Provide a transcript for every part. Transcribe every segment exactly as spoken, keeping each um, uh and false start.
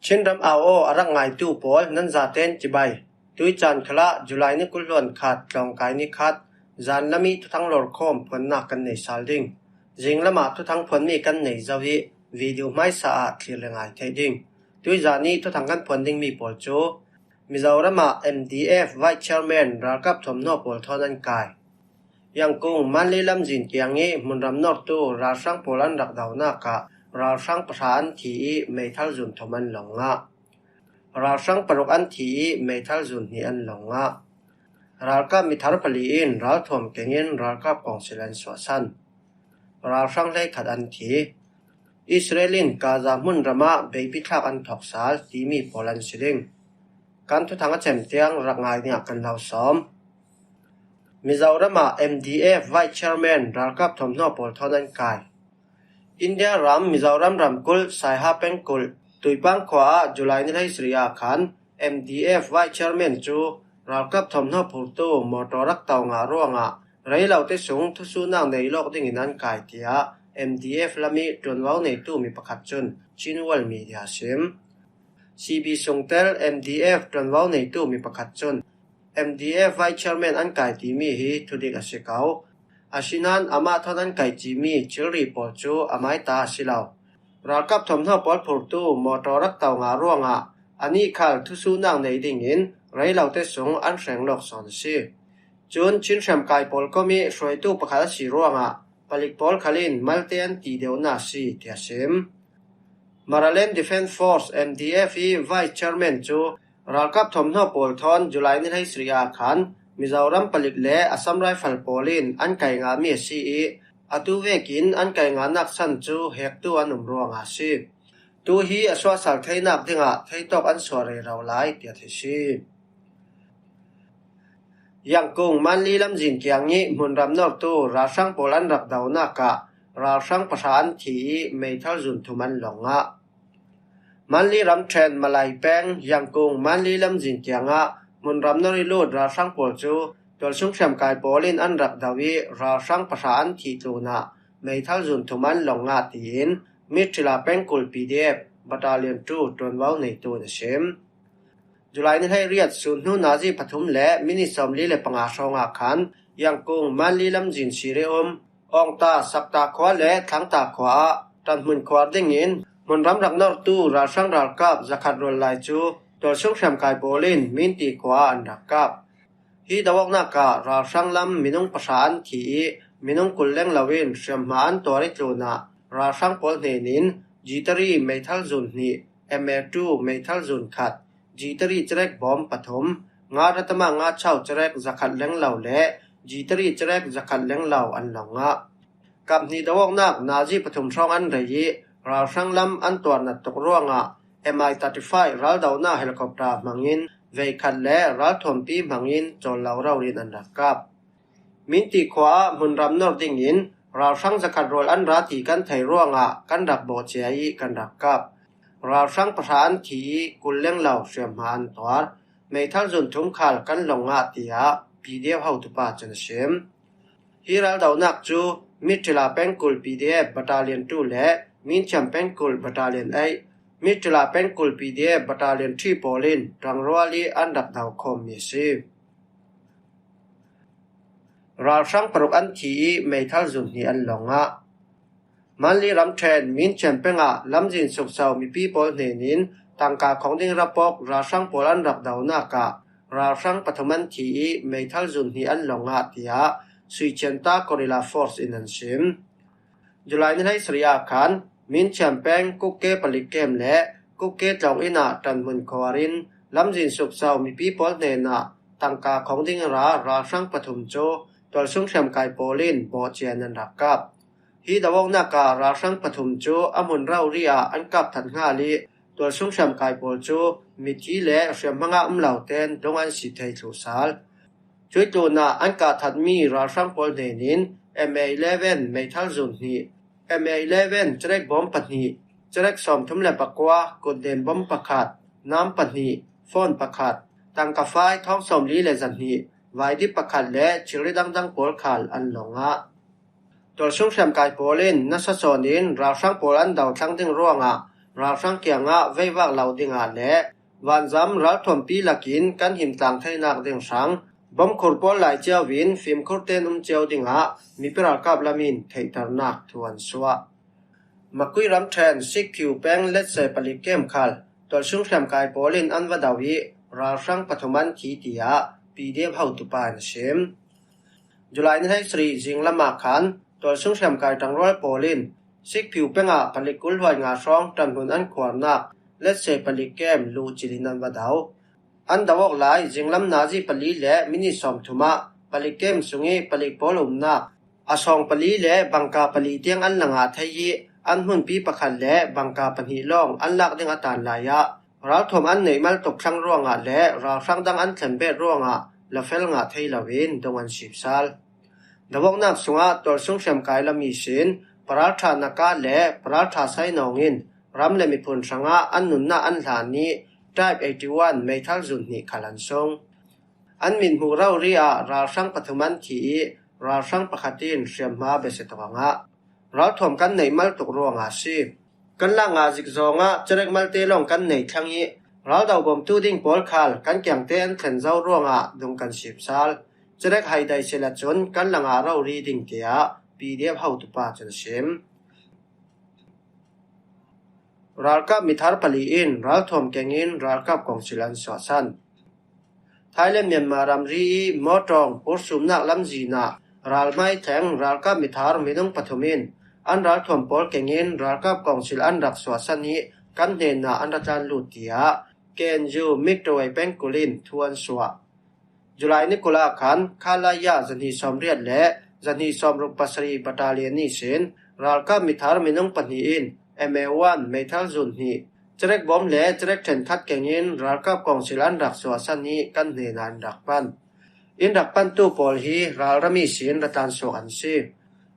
Chin ram au aw a rak ngaitu pawl nan zaten cibai. Tuicaan khalah July ni kul hluan khat, tlawngkai ni khat, zan lam i thuthang lawrkhawm phuannak kan nei sal ding. Zinglam ah thuthang phuanmi kan nei zo i video hmaisa ah thlir le ngai theih ding. Tuizan i thuthang kan phuan dingmi pawl cu Mizoram ah M D F Vice Chairman ralkap thawmhnaw pawl thawn an kai. Yangkung Manli lamzin kiang i hmunram nortu ralhrang pawl an rak donak ah ralhrang pahra an thi i meithal zun thum an lo ngah. Ralhrang paruk an thi i meithal zun hnih an lo ngah. Ralkap mithar pali in ralthuam kengin ralkap kawngsil an suahsan. Ralhrang hleikhat an thi. Israel in Gaza hmunram ah beipi thlak an thawk sal timi pawl an si ding. Kan thuthang a cem tiang rak ngai dingah kan lo sawm. Mizoram ah M D F Vice Chairman ralkap thawmhnaw pawl thawn an kai. India ram Mizoram ramkulh Saiha pengkulh Tuipang khua ah July ni hleisarih ah khan M D F Vice Chairman cu ralkap thawmhnaw phurtu mawtaw rak to ngah ruangah rei lo te sung thusuhnak nei lawk dingin an kai, tiah M D F lam i ṭuanvo neitu mi pakhat cun Chin World Media a sim. C B sungtel M D F ṭuanvo neitu mi pakhat cun M D F Vice Chairman an kai timi hi thudik a si ko. Asinain amah thawn an kaih cimi thilri pawl cu a maita a si lo. Ralkap thawmhnaw pawl phurtu mawtaw rak to ngah ruangah anih khal thusuhnak nei dingin rei lo te sung an hreng lawk sawn a si. Cun Chin hriamkai pawl kom i hruaitu pakhat a si ruangah palik pawl khal in malte an ti deuhnak a si, tiah a sim. Maraland Defence Force, M D F i Vice Chairman cu ralkap thawmhnaw pawl thawn July ni hleisarih ah khan Mizoram palik le Assam Rifle pawl in an kai ngahmi a si i, atu vekin an kai ngahnak san cu hektu an um ruangah a si. Tu hi a suahsal theinak dingah theitawk an suah rero lai, tiah theih si. Yangkung Manli lamzin kiang i hmunram nortu ralhrang pawl an rak donak ah ralhrang pahra an thi i meithal zun thum an lo ngah. Manli ramṭhen Malai peng Yangkung Manli lamzin kiangah hmunram nor i lut ralhrang pawl cu tualsung hriamkai pawl in an rak do i ralhrang pahra an thih tlunah meithal zun thum an lo ngah, tiin Mitrila pengkulh P D F Battalion two ṭuanvo neitu in a sim. July ni hleiriat sun hnu nazi pathum le minit sawmli le panga hrawngah khan Yangkung Manli lamzin sir i um Awngta, Sakta khua le Thlangta khua ah ṭanhmun khuar dingin hmunram rak nortu ralhrang ralkap zakhat rual lai cu tualsung hriamkai pawl in Minti khua ah an rak kap. Hi do awknak ah ralhrang lam minung pahra an thi i minung kul lenglo in hriamhma an tuar i tlunah ralhrang pawl hnenin G three meithal zun hnih, M A two meithal zun khat, G three cerek bawm pathum, nga ratama nga chau cerek zakhat lenglo le G three cerek zakhat lenglo an lo ngah. Kap hnih do awknak nazi pathum hrawng an rei i ralhrang lam an tuarnat tuk ruangah M I thirty-five raldonak helicopter hmangin veikhat le ralthuampi hmangin cawl lo rori in an rak kap. Minti khua ah hmunram nor dingin ralhrang zakhat rual an ra ti kan theih ruangah kan rak bawhcia i kan rak kap. Ralhrang pahra an thi i kul lenglo hriamhma an tuar. Meithal zun thum khal kan lo ngah, tiah P D F hotupa cun a sim. Hi raldonak cu Mitrila pengkulh P D F Battalion two le Minchiam pengkulh Battalion eight, Mitrila pengkulh P D F Battalion three pawl in ṭangrual i an rak do khawmmi a si. Ralhrang paruk an thi i meithal zun hnih an lo ngah. Manli ramṭhen Minchiam peng ah lamzin sukso mipi pawl hnenin tangka khawng ding rapawk ralhrang pawl an rak donak ah ralhrang pathum an thi i meithal zun hnih an lo ngah, tiah Suichianta Guerrilla Force in an sim. July ni hleisarih ah khan Minchiam peng Kukke palik kem le Kukke tlawng inn ah ṭanhmun khuar in lamzin sukso mipi pawl hnenah tangka khawng ding ra ralhrang pathum cu tualsung hriamkai pawl in bawhcia in an rak kap. Hi do awknak ah ralhrang pathum cu a hmun rori ah an kap that hngal i tualsung hriamkai pawl cu mithi le hriamhma ngah um lo tein dong an si thei thluh sal. Cuih tlunah an kah thatmi ralhrang pawl hnenin M A eleven meithal zun hnih, M A eleven cerek bawm pahnih, cerek sawmthum le pakua kutden bawm pakhat, nam pahnih, phone pakhat, tangka fai thawng sawmli le zahnih, vaidip pakhat le thilri dangdang pawl khal an lo ngah. Tualsung hriamkai pawl in nasa sawn in ralhrang pawl an do thlang ding ruangah ralhrang kiangah veivak lo dingah le vanzam ralthuampi lakin kan himtlang theinak ding hrang, bomkhur pawl lai ciau in fimkhur ten um ciau dingah mipi ralkap lam in theihternak thu an suah. Makui ramṭhen Sikphiu peng Letse palik kem khal tualsung hriamkai pawl in an va do ih ralhrang pathum an thi, tiah P D F hotupa in a sim. July ni hleisarih zinglam ah khan tualsung hriamkai ṭangrual pawl in Sikphiu peng ah palik kul hluai nga hrawng ṭanhmun an khuarnak Letse palik kem luh cilin an va do. An do awk lai zinglam nazi pali le minit sawmthum ah palik kem sung ih palik pawl umnak a sawng pali le bangka pali tiang an la ngah thei ih an hmunpi pakhat le bangka pahnih lawng an lak ding a tan lai ah ralthuam an neih mal tuk thlang ruangah le ralhrang dang an thlen bet ruangah la fel ngah thei lo in dong an sipsal. Do awknak sungah tualsung hriamkai lam ihsin Paralṭha Naka le Paralṭha Sainawng in ram le miphun hrangah an nunnak an hlan ih Type eighty one meithal zun hnih khal an sung. An mithmuh rori ah ralhrang pathum an thi ih ralhrang pakhat in hriamhma besia tuk a ngah. Ralthuam kan neih mal tuk ruangah a si. Kan lak ngah zik zawngah cerek malte lawng kan nei thlang ih raldo bawmtu ding pawl khal kan kiangte an thlen zo ruangah dong kan sipsal. Cerek haidai sila cun kan la ngah rori ding, tiah P D F hotupa cun a sim. Ralkap mithar pali in ralthuam kengin ralkap kongsil an suahsan. Thailand Myanmar ramri ih Mawtawng pursumnak lamzin ah ralhmai thleng ralkap mithar minung pathum in an ralthuam pawl kengin ralkap kongsil an rak suahsan ih kan hnenah an ra tlan lut, tiah K N U Miktawei pengkul in thu an suah. July ni kul ah khan Khalaya zahnih sawmriat le zahnih sawmruk pasarih battalion ihsin ralkap mithar minung pahnih in M A one meithal zun hnih, cerek bawm le cerek ṭhenkhat kengin ralkap kongsil an rak suahsan ih kan hnenah an rak pan. In rak pantu pawl hi ralram ihsin ra tlan suak an si.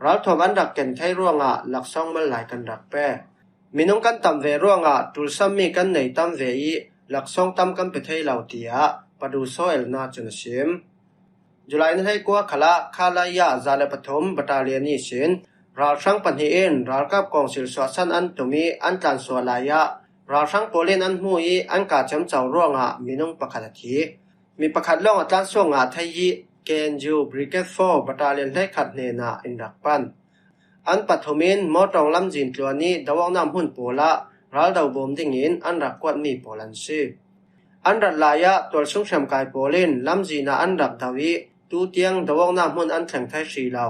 Ralthuam an rak ken thei ruangah laksawng mal lai kan rak pe. Minung kan tam ve ruangah tulsammi kan nei tam ve ih laksawng tam kan pe thei lo, tiah Padu Saw Elna cun a sim. July ni hleikua khalah Khalaya za le pathum battalion ihsin ralhrang pahnih in ralkap kongsil suahsan an tum ih an tlan suah lai ah ralhrang pawl in an hmu ih an kah ciamco ruangah minung pakhat a thi. Mi pakhat lawng a tlan suak ngah thei ih K N U Brigade four battalion hleikhat hnenah in rak pan. An pathum in Mawtawng lamzin tluan ih do awknak hmun pawl ah raldo bawm dingin an rak kuatmi pawl an si. An rat lai ah tualsung hriamkai pawl in lamzin ah an rak do ih tutiang do awknak hmun an thleng thei hrih lo.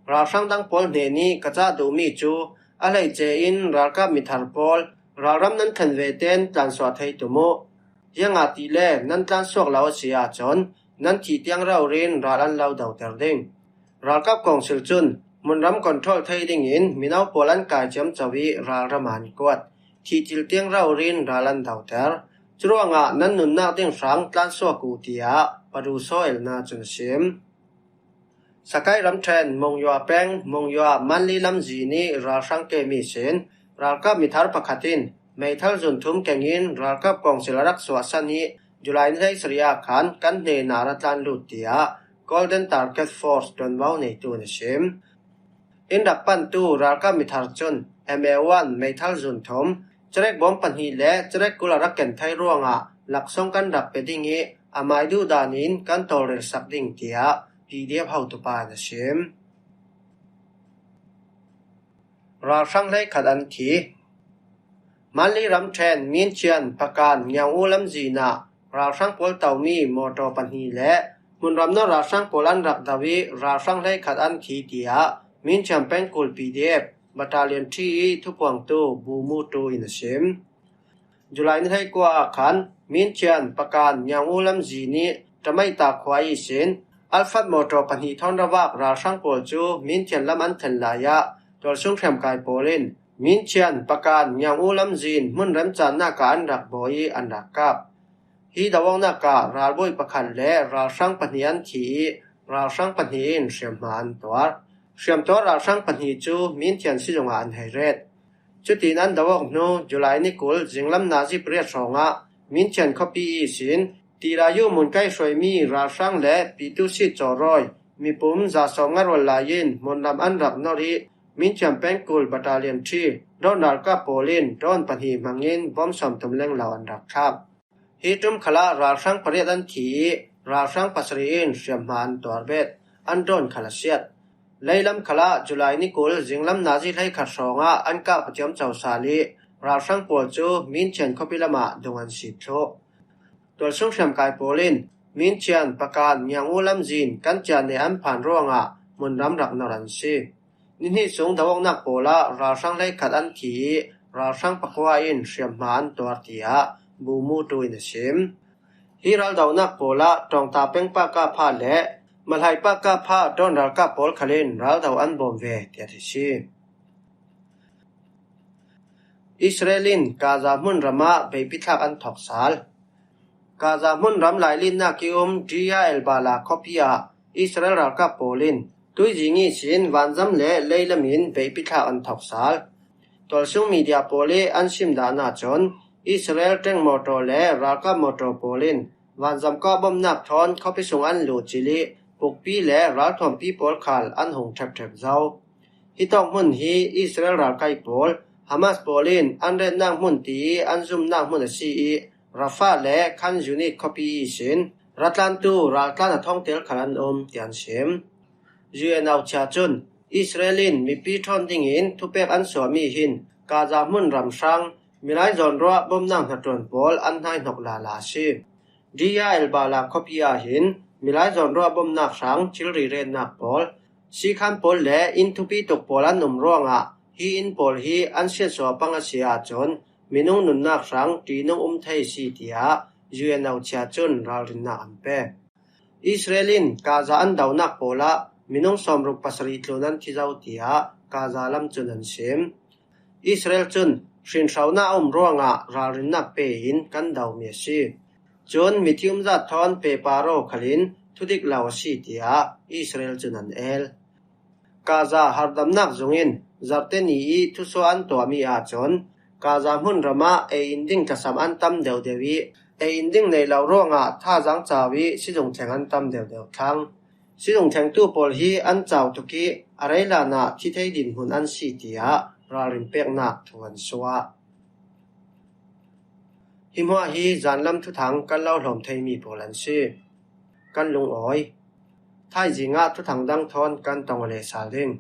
Ralhrang dang pawl hnen ih ka cah duhmi cu a hleice in ralkap mithar pawl ralram nan thlen ve tein tlansuah thei tum uh. Ziangahtile nan tlansuak lo a si ahcun nan thih tiang rori in ral an lo doter ding. Ralkap kongsil cun hmunram control thei dingin mino pawl an kai ciamco ih ralram ah an kuat. Thih til tiang rori in ral an doter. Curuangah nan nunnak ding hrang tlansuak uh, tiah Padu Saw Elna cun a sim. Sakai ramṭhen Mongyua peng Mongyua Manli lamzin ih ralhrang kem ihsin ralkap mithar pakhat in meithal zun thum kengin ralkap kongsil a rak suahsan ih July ni hleisarih ah khan kan hnenah ra tlan lut, tiah Golden Target Force ṭuanvo neitu in a sim. In rak pantu ralkap mithar cun M A one meithal zun thum, cerek bawm pahnih le cerek kul a rak ken thei ruangah laksawng kan rak pe ding ih a mai duh dan in kan tawlrelsak ding, tiah P D F hotupa in a sim. Ralhrang hleikhat an thi. Manli ramṭhen Minchian Pakan Ngiang U lamzin ah ralhrang pawl tomi mawṭaw pahnih le hmunram nawr ralhrang pawl an rak do ih ralhrang hleikhat an thi, tiah Minchian pengkul P D F Battalion three ih thupuangtu Bu Mu Tu in a sim. July ni hleikua ah khan Minchian Pakan Ngiang U lamzin ih Tamaita khua ihsin Alfat mawṭaw pahnih thawn ravak ralhrang pawl cu Minchian lam an thlen lai ah tualsung hriamkai pawl in Minchian Pakan Ngiang U lamzin hmun remcannak ah an rak bawi ih an rak kap. Hi do awknak ah ralbawi pakhat le ralhrang pahnih an thi ih ralhrang pahnih in hriamhma an tuar. Hriamtuar ralhrang pahnih cu Minchian sizung ah an hei ret. Cutin an do awk hnu July ni kul zinglam nazi pariat hrawngah Minchian khuapi ihsin Tirayu mun kai hruaimi ralhrang le Pitusit cawrawi mipum za sawmnga rual lai in hmunram an rak nor ih Minchian pengkul Battalion three Drone ralkap pawl in drone pahnih hmangin bom sawmthum leng lo an rak thlak. Hi ṭum khalah ralhrang pariat an thi ih, ralhrang pasarih in hriamhma an tuar bet, an drone khal a siat. Leilam khalah July ni kul zinglam nazi hleikhat hrawngah an kah paciam cosal ih, ralhrang pawl cu Minchian khuapi lamah dung an sit thluh. Tualsung hriamkai pawl in Minchian, Pakan, Ngiang-u lamzin kan cian nih an phan ruangah hmunram rak nor an si. Nihnih sung do awknak pawlah ralhrang hleikhat an thi ih, ralhrang pakua in hriamhma an tuar, tiah Bumu tu in a sim. Hi raldonak pawlah Ṭawngta peng Pakapha le Malhai Pakapha drone ralkap pawl khalin raldo an bawm ve, tiah a si. Israel in Gaza hmunram ah beihpi thlak an thawk sal. Gaza hmunram lailinnak ih um Deir el-Balah khuapi ah Israel ralkap pawl in tuizing ihsin vanzam le leilam in beihpi thlak an thawk sal. Tualsung media pawl ih an sim dan ahcun Israel tank motor le ralkap motor pawl in vanzam kah bomnak thawn khuapi sung an luh cil ih pukpi le ralthuampi pawl khal an hung ṭhepṭhep zo. Hitawk hmun hi Israel ralkai pawl, Hamas pawl in an retnak hmun tiih an zumnak hmun a si ih, Rafah le Khan Yunis khuapi ihsin ratlantu raltlan a thawngtel khal an um, tiah an sim. U N auchia cun Israel in mipi ṭhawn dingin thupek an suahmi hin Gaza hmunram hrang milai zawnruah bomnak hnaṭuan pawl an hnaihnok lala a si. Deir el-Balah khuapi ah hin milai zawnruah bomnak hrang thilri retnak pawl, sikhan pawl le inn thupi tuk pawl an um ruangah hi inn pawl hi an siatsuah pang a si ahcun minung nunnak hrang ṭihnung um thei a si, tiah U N auchia cun ralrinnak an pek. Israel in Gaza an donak pawlah minung sawmruk pasarih tlun an thi zo, tiah Gaza lam cun an sim. Israel cun hrinhronak a um ruangah ralrinnak pe in kan domi a si. Cun mithi umzat thawn pehpar aw khalin thudik lo a si, tiah Israel cun an el. Gaza harhdamnak zung in zarhte ni ih thusuah an tuahmi ahcun Gaza hmunram ah ei in ding tlasam an tam deuhdeuh ih ei in ding nei lo ruangah thazaang cau ih sizung thleng an tam deuhdeuh thlang. Sizung thlengtu pawl hi an cau tuk ih a reilan ah thi thei dinhmun an si, tiah ralrin peknak thu an suah. Hi hmuah hi zanlam thuthang kan lo hlawm theimi pawl an si. Kan lungawi. Thaizing ah thuthang dang thawn kan tong aw leh sal ding.